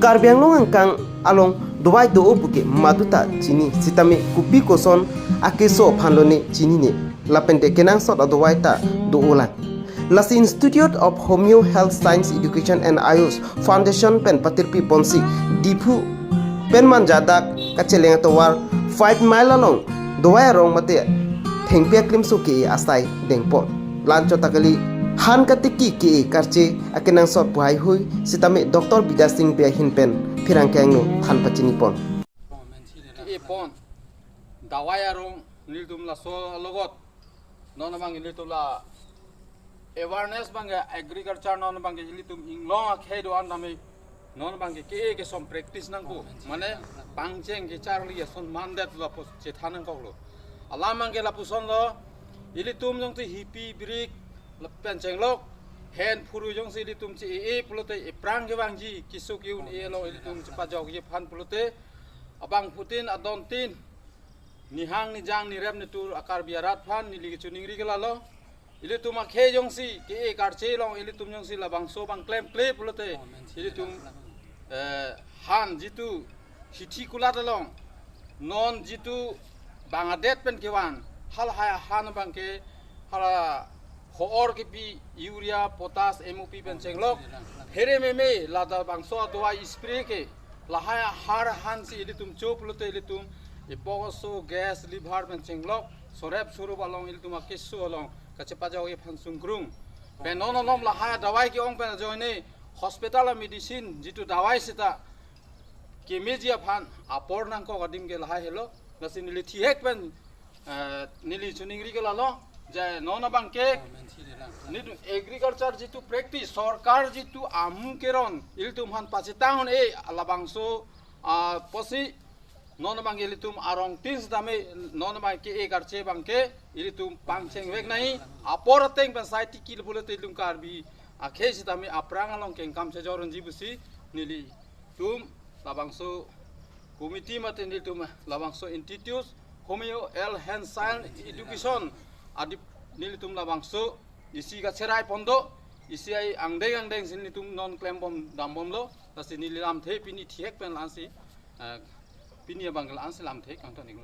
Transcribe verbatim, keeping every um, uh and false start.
Karbi Anglong angkang along dawai do-o puke maduta chini sitame kopi koson akeso aphan lone chinine, lapente kenangsot adawai ta do-o lang. Lasi Institute of Homeo Health Science Education and Ayush Foundation pen patirpi ponsi Diphu pen Manja dak kacheleng atovar five mile along dawai arong mate thengpi aklimso ke-e asai dengpon. Lanchot ta kali, han katiki ke-e karche akenangsot pu haihui sitame Doctor Bidya Singh Bey ahin pen pherangke angno than pachinipon. Ke-e pon dawai arong nelitum laso alogot non abang nelitum la awareness abang ke agriculture non abang ke ilitum inglong akhei do-an tame non abang ke ke-e kesom practice nangpo. Mane pangcheng kecharli ason mandet lapu chethan nangkoklo. Alam abang ke lapuson lo, ilitum jongsi hipi birik lapen chenglok, hen phuru jongsi ilitum che-e-e pulote ephrang kevangji, kesuk ke-un-e along ilitum chepajokji aphan pulote, abangphutin adontin nihang nijang nirem nitur a-Karbi arat aphan neli kachiningri ke lalo. Ilitum akhei jongsi ke-e karche along ilitum jongsi labangso abang klemkle pulote, ilitum, eh, han jitu hithi kulat along non jitu bang adet pen kevan halahai ahan abang ke hala ho-or kepi urea, potash, M O P pen chenglok, phere meme lata bangso adawai spray ke lahai ahar ahansi ilitum cho pulote ilitum epok aso, gas, liver pen chenglok, sorep sorup along ilitum akeso along kachepajokji aphan sungkrung. Pen non alom lahai adawai ke-ong pen ajoine hospital a-medicine jitu dawai seta kemeji aphan apor nangkok adim ke lahai helo. Lasi neli thihek pen, eh, neli chiningri ke lalo, je non abang ke nelitum agriculture jitu practice, sorkar jitu amu keron ilitum aphan pachetang un-e labangso, ah, pusi non abang ke ilitum arongtin sitame non abang ke-e karche abang ke ilitum pangcheng vek nangji, apor ateng pen sai tiki pulote ilitum Karbi akhei sitame aphrang along kengkam chejor unji pusi nelitum labangso committee mate nelitum labangso Institute Homeo Health Science Education adip nelitum labangso isi kacherai pon do, isi ai angdeng angdengsi nelitum non klembom dambomlo. Lasi neli lamthe pini thihek pen la-ansi, eh, pini abang la-ansi lamthe kangton iklo.